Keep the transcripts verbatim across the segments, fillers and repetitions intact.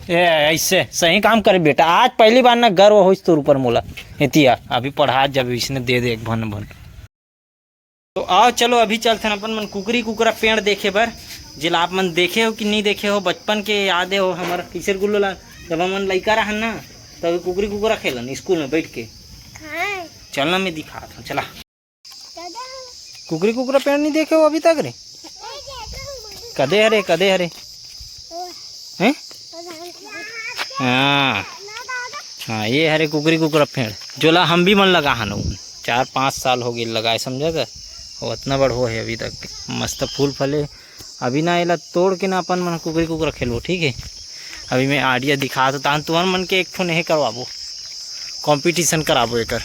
ए, ऐसे सही काम करे बेटा, आज पहली बार ना गर्व होइस तोर ऊपर मोला। एतिया अभी पढ़ा जब इसने दे दे एक भन भन। तो आओ चलो अभी चलथन अपन मन कुकरी कुकरा पेड़ देखे बर, जेला आप मन देखे हो कि नहीं देखे हो, बचपन के याद है हो हमर किशोर गुल्लू लाल, जब हमन लइका रहन ना, तब कुकरी कुकरा खेलन स्कूल में बैठ के। चलना मैं दिखात हूँ, चला। कुकरी कुकरा पेड़ नहीं देखे हो अभी तक रे? कदे हरे, कदे हरे? हैं? हाँ। हाँ, ये हरे कुकरी कुकरा पेड़, जोला हम भी मन लगा हन। चार पाँच साल हो गए लगाए, समझा था? वो इतना बड़ हो है अभी तक, मस्त फूल फले। अभी ना एला तोड़ के ना अपन मन कुकरी कुकरा खेलबो, ठीक है? अभी मैं आइडिया दिखा तो तान तुमन मन के एक ठो नहीं करवाबो, कंपटीशन कराबो एकर,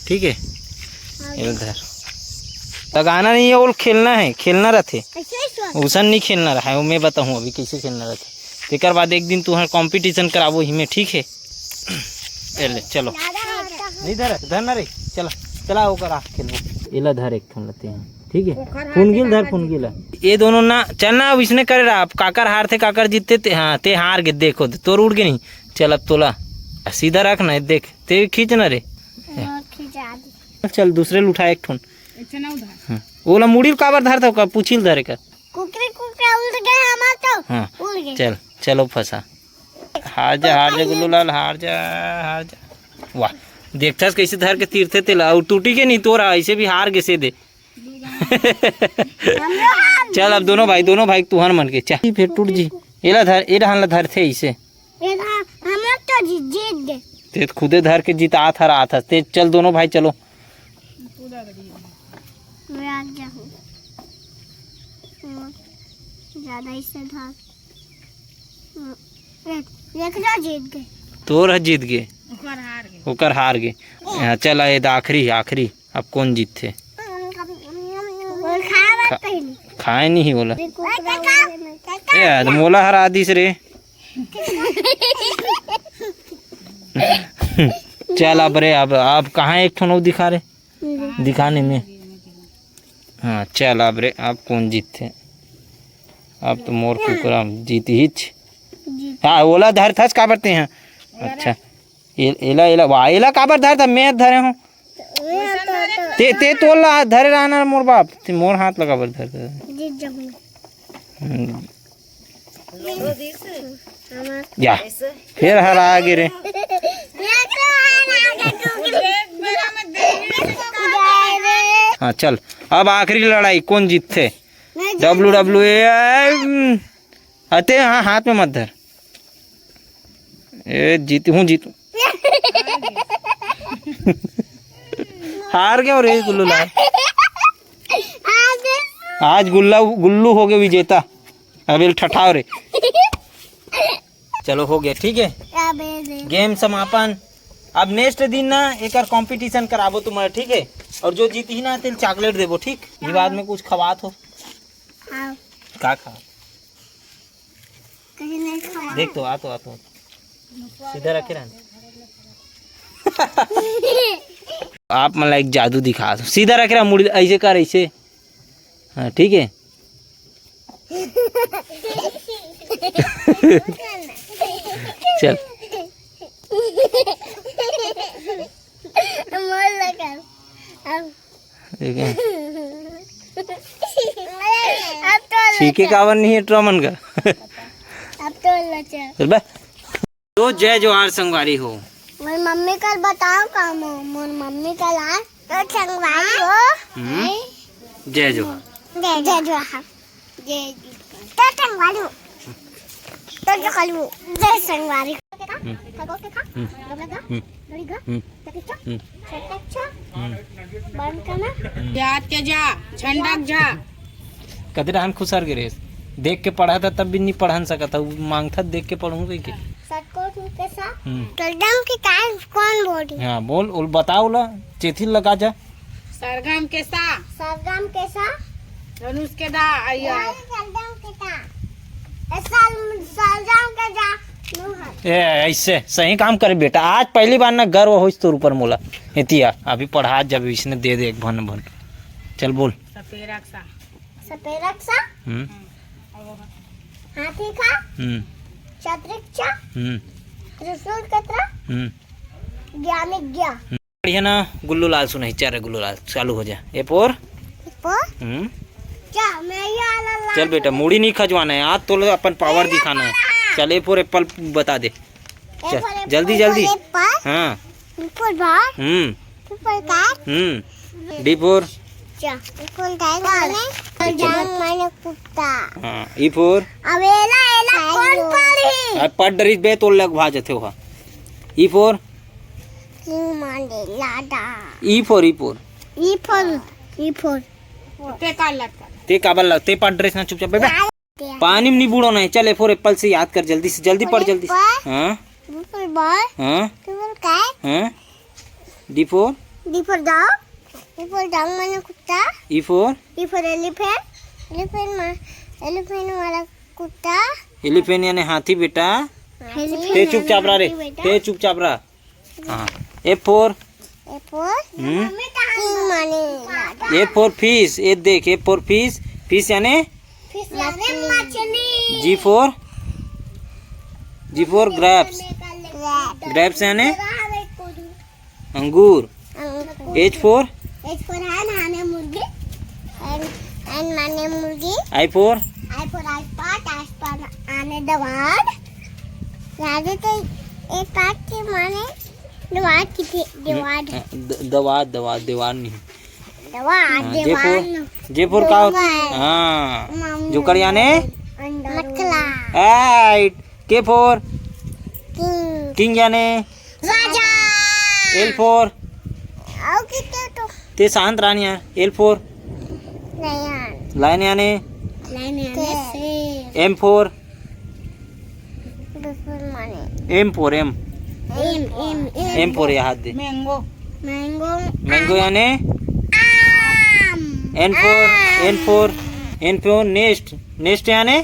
ठीक है? ये धर, लगाना नहीं है, वो खेलना है, खेलना रहते। उसन नहीं खेलना रहा है, वो मैं बताऊँ अभी कैसे खेलना रहते। तेकर बाद एक दिन तुहर कंपटीशन कराबो ही में, ठीक है? ए ले, चलो। नहीं धर, धर ना रे, चला, चला ओकर आ खेलबो। एला धर एक ठन लते हैं, ठीक है? फुनगिल धर, फुनगिल। ये दोनों ना, चल ना, अब इसने करे रहा, अब काकर हार थे, काकर जीतते थे, हाँ, ते हार गे, देखो, तोर उड़ गे नहीं। चल, अब तोला सीधा रख ना, देख, ते खींच ना रे। चल, दूसरे ल उठा एक ठन। हाँ। ओला मुड़ी ल काबर धर था, पूछी ल धरे कर। कुकरी, कुकरा उड़ गए हमार तो। हाँ। उड़ गए। चल, चलो फंसा। हार जा, हार जा गुल्लू लाल, हार जा, हार जा। वाह, देखथस कैसे धर के तीरथे तेला, अउ टूटी के नहीं तोरा, ऐसे भी हार गे से दे। चल अब दोनों भाई, दोनों भाई तुहर मन के, चल फिर टूट जी। एला धर, ए डहान ला धरथे ऐसे। ये तो हम लोग तो जीत, जीत गए। ते खुदे धर के जितात हर आत हस। ते चल दोनों भाई चलो। मैं आ गया हूँ। हाँ, ज्यादा इससे धर। हाँ, देख, देख लो, जीत गए। तोर ह जीत गे, ओकर हार गे। ओकर हार गे। हाँ, चल, ये आखिरी, आखिरी। अब कौन जीतथे? वो खाए मत खा-, पहले। खाए नहीं ओला। देखो, ए, यार, मोला हरा दिस रे। चल अब रे, अब, अब कहाँ एक ठन अउ दिखा रे? दिखाने में। हाँ, चल अब रे, अब कौन जीतथे? अब तो मोर कुकरा जीत हीच। हाँ, ओला धरथस काबर ते हैं? अच्छा, ए-, एला, एला, वाह, एला काबर धरथा? मैं धरे हूँ। ते, ते तोला धरे रहना मोर बाप, ते मोर हाथ ला काबर धरथा? जीत जाऊंगा। हम्म। या, फिर हरा गे रे। हाँ, चल, अब आखिरी लड़ाई, कौन जीतथे? W W A, अते, हाँ, हाथ में मत धर। ए, जीत हूँ, जीत। हार गया रे गुल्लू लाल। आज गुल्ला, गुल्लू हो गए विजेता। अब एल ठठाव रे। चलो, हो गया, ठीक है। अबे रे। गेम समापन। अब नेक्स्ट दिन ना एकर कंपटीशन कराबो तुम्हारे, ठीक है? और जो जीतही ना, तेल चॉकलेट देबो, ठीक? ये बाद में कुछ खवात हो। हाँ। का खा? कहीं नहीं खा। देख तो, आ तो, आ तो। सीधा रखे रहना। आप मन ला एक जादू दिखा दो। सीधा रखे रहा, मुड़ी ऐसे कर, ऐसे। हाँ, ठीक है। चल। मोर लगा। अब ठीक है। अब तो ठीक है, लगा। काबर नहीं है ट्रमन का? अब तो लगा। चल बे। तो जय जोहार संगवारी हो। मोर मम्मी कल बताओ का मो-, मोर मम्मी कल आ। तो संगवारी हो। हम्म। जय जोहार। जय, जय जोहार। जय जी। तो संगवारी हो। तो जो कल वो। जय संगवारी। हम्म। खगो के खा। हम्म। गमला गा। हम्म। गड़ी गा। हम्म। चकिचा। हम्म। चकिचा। हम्म। बंद करना। हम्म। जात के जा, झंडा के जा। कदे रहन खुसर गे रहे। देख के पढ़ा था तब भी नहीं पढ़न सकता। वो मांगता देख के पढ़ूं कहीं के। सतकोट के साथ। हम्म। कदम के कान कौन बोली? हाँ, बोल, बोल, बताओ ला, चेथिल लगा जा। सरगम के सा। सरगम के सा। धनुष के दा, आइया। सरगम के सा। ए, सर-, सरगम के जा, नू है। ए, ऐसे सही काम करे बेटा। आज पहली बार ना गर्व होइस तोर ऊपर मोला। एतिया, अभी पढ़ा जब इसने दे दे एक भन भन। चल बोल। सपेरा के सा। सपेरक सा, हम्म। हाथी खा, हम्म। चतरिक चा, हम्म। त्रिशूल कतरा, हम्म। ज्ञानिक ज्ञा। बढ़िया ना, गुल्लू लाल सुनाई, चल रे गुल्लू लाल, चालू हो जा। A for? A for? हम्म। जा, मैं ये वाला लाल चल बेटा, मुड़ी नहीं खजवाना है, आज तो अपन पावर दिखाना है। चल, A for apple बता दे। A चल, for apple, जल्दी, जल्दी। Apple। हाँ। Apple bar। Hmm. Apple car। Hmm. D for? जा। Apple car माने, जा माने कुत्ता। हाँ, E for? अब एला, एला कौन पढ़ी? अब पढ़ डरिस बे, तोर लग भा जथे ओहा। E for? किंग माने लाडा। E for, E for? E for, E for। ते का लटका? ते काबर लग-, ते पढ़ डरिस ना चुपचाप बे। लाडा। पानी में नहीं बूड़ो नहीं। चल, A for apple से याद कर, जल्दी से, जल्दी पढ़, जल्दी से। Apple। हाँ? Apple bar। हाँ? Apple car। हाँ? D for? D for dog। E for dog माने कुत्ता। E for? E for elephant। Elephant मा-, elephant वाला कुत्ता। Elephant यानी हाथी बेटा। Elephant ते चुपचाप रह रे। हाथी बेटा। ते चुपचाप रह। हाँ। F for? F for? Hmm. King माने लाडा। F for fish, ये देख, F for fish, fish यानी? Fish यानी मछली। G for? G for grapes। Grapes। Grapes यानी? अंगूर। अंगूर। H for? H for hen माने मुर्गी। Hen, hen माने मुर्गी। I for? I for iPad, iPad माने दवाद। याद है तो iPad के माने दवाद किथे, दवाद। हम्म, द-, दवाद, दवाद, दीवार नहीं। दवाद, हाँ, J for, दवाद। J for का होता? दवाद। हाँ, मामू। Joker यानी? अंडा। मटकला। Right। K for? King। King यानी? राजा। L for? आओ कि क्या तो? ते शांत रानी है। L for? Lion। Lion यानी? Lion यानी शेर। M for? बिल्कुल माने। M for, M। M, M, M। M for, ये हाथ दे। Mango। Mango। Mango यानी? आम। N for, आम। N for, N for nest। Nest यानी?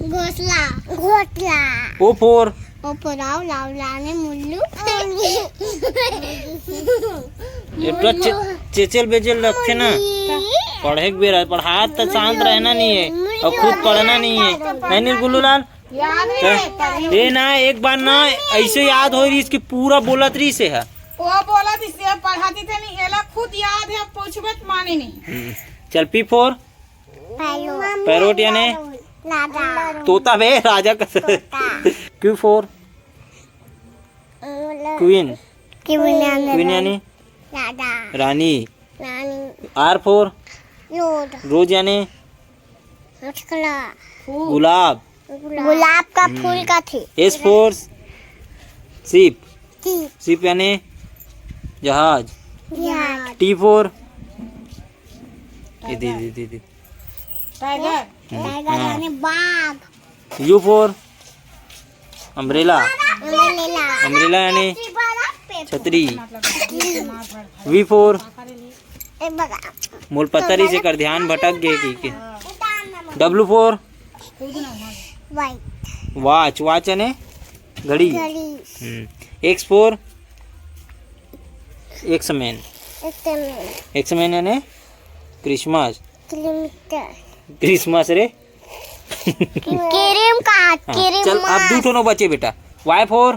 घोंसला। घोंसला। O for? O for आओ, लाव लाने मुल्लू। ये तो चे-, चेचल बेचल रखथे ना। मुल्लू। पढ़े के बेरा, पढ़ात त शांत रहना नहीं है और खुद पढ़ना नहीं है। नहीं, नहीं, गुल्लू लाल? याद है। ए ना, एक बार ना ऐसे याद हो रही इसकी, पूरा बोलत रही से है। वो बोलत इससे पढ़ाती थे नहीं, एला खुद याद है, अब पूछबे त माने नहीं। हम्म। चल, P for? Parrot। Parrot यानी? राजा। तोता बे, राजा कस-, तोता। Q for? मतलब Queen। Queen यानी? Queen यानी? राजा। रानी। रानी। R for? Rose। Rose यानी? मटकला। गुलाब। गुलाब का फूल का थे। S for? Ship। Ship। Ship यानी? जहाज। जहाज। T for? ये दे, दे, दे, दे। Tiger। Tiger हाँ। यानी बाघ। U for? Umbrella। Umbrella। Umbrella यानी? छतरी। V for? ए बघा। मोल पता रही से कर ध्यान भटक गए की के। W for? Watch। Watch यानी? घड़ी। घड़ी। हम्म। X for? X-Men। X-Men। X-Men यानी? Christmas। Christmas। Christmas रे। क्रीम का, हाँ, क्रीम चल, अब दू ठो नो बचे बेटा। Y for?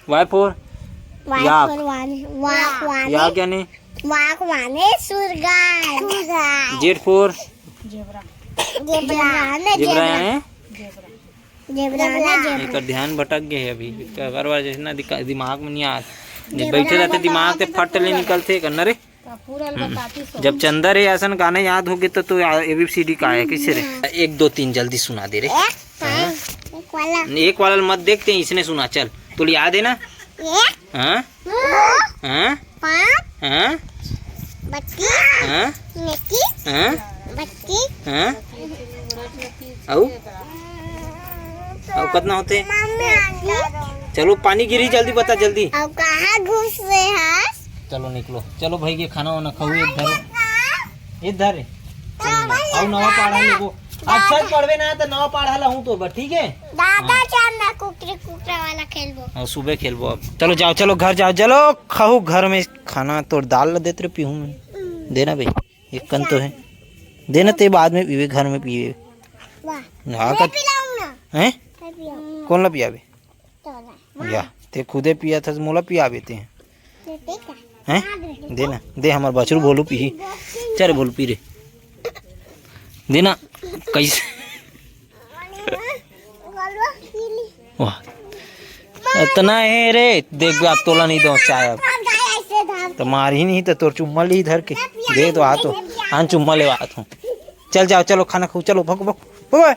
Y for? Y yak। For वाने, वाक वाने। Yak यानी? वाक वाने सुरगाय। सुरगाय। Z for? जेबरा। जेबरा ने जेबरा। जेबरा यानी? जेबरा ने जेबरा। एकर ध्यान भटक गए है अभी। एकर बार बार जैसे ना दिका-, दिमाग में नहीं आत। जब जेबरा बैठे रहते दिमाग ते फट ले निकलते करना रे। पूरा बताती सो। जब चंदा रे असन गाना याद होगे तो, तो A B C D का है, कैसे रे? एक, दो, तीन जल्दी सुना दे रे। एक, हाँ। एक वाला। एक वाला मत देखते, इसने सुना, चल। तोला याद है ना? एक, हाँ? दो, हाँ? पाँच, हाँ? बत्तीस, हाँ? इक्कीस, हाँ? बत्तीस। हाँ? अउ? अउ कतना होते? मम्मी अंडा दो। चलो, पानी गिरी, जल्दी बता, जल्दी। अब कहाँ घुस रहे हस? चलो निकलो, चलो भाई के खाना वाना खाओ, ये धरो, ये धर रे। अउ नवा पाढ़ा लेबो। अच्छा से पढ़बे ना त नवा पाढ़ा लाहूं तो बस, ठीक है? दादा हाँ। चांद ना कुकरी कुकरा वाला खेलबो। हाँ, सुबह खेलबो अब। चलो जाओ, चलो घर जाओ, चलो खाओ घर में खाना। तोर दाल ला देत रे पीहू में। देना भाई, एक कन तो है। देना, ते बाद में पीबे, घर में पीबे। वाह। हाँ, मैं कर पिलाऊं ना। हैं? मैं पिलाऊं। कौन ला पियाबे? तोला। या, ते खुदे पिया था, मोला पियाबे ते। ते, ते का? हैं? हाँ, दे दे। देना, दे, हमर बछरू भोलू पीही। चल रे भोलू, पी रे। देना, कैसे? वाह, इतना हे रे, देख, अब तोला नहीं दो चाय अब। तो मार ही नहीं तो तोर चुम्मा ली धर के। दे तो आ तो, आन चुम्मा लेवा तो। चल जाओ, चलो खाना खाओ, चलो, भगो, भगो, भगो।